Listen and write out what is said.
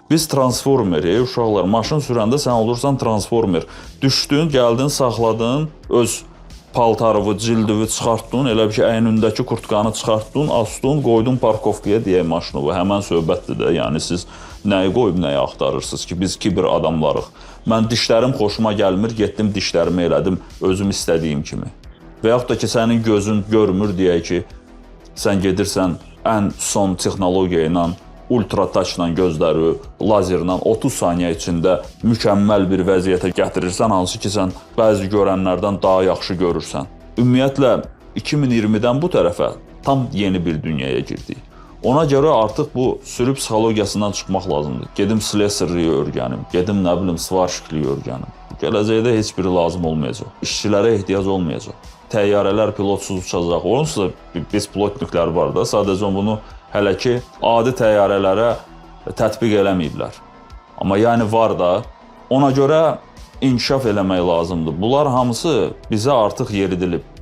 Biz transformeri, uşaqlar, maşın sürəndə sən olursan transformer. Düşdün, gəldin, saxladın, öz paltarını, cildini çıxartdın, elə bir ki, əynindəki kurtkanı çıxartdın, asdın, qoydun parkovkaya deyək maşını. Bu həmən söhbətdir də. Yəni siz nəyi qoyub nəyi axtarırsınız ki, biz kibir adamlarıq. Mən dişlərim xoşuma gəlmir, getdim dişlərimi elədim özüm istədiyim kimi. Və yaxud da ki, sənin gözün görmür deyək ki, sən gedirsən ən son texnologiya ilə, ultra touch-la gözləri lazerlə 30 saniyə içində mükəmməl bir vəziyyətə gətirirsən, hansı ki sən bəzi görənlərdən daha yaxşı görürsən. Ümumiyyətlə 2020-dən bu tərəfə tam yeni bir dünyaya girdik. Ona görə artıq bu sürü psixologiyasından çıxmaq lazımdır. Gedim slesarlığı öyrənim, gedim nə bilim svarşikliyi öyrənim. Gələcəkdə heç biri lazım olmayacaq. İşçilərə ehtiyac olmayacaq. Təyyarələr pilotsuz uçacaq. Onsuz da bespilotniklər var da. Sadəcə bunu hələ ki adi təyyarələrə tətbiq eləməyiblər. Amma yəni var da. Ona görə inkişaf eləmək lazımdır. Bunlar hamısı bizə artıq yeridilib.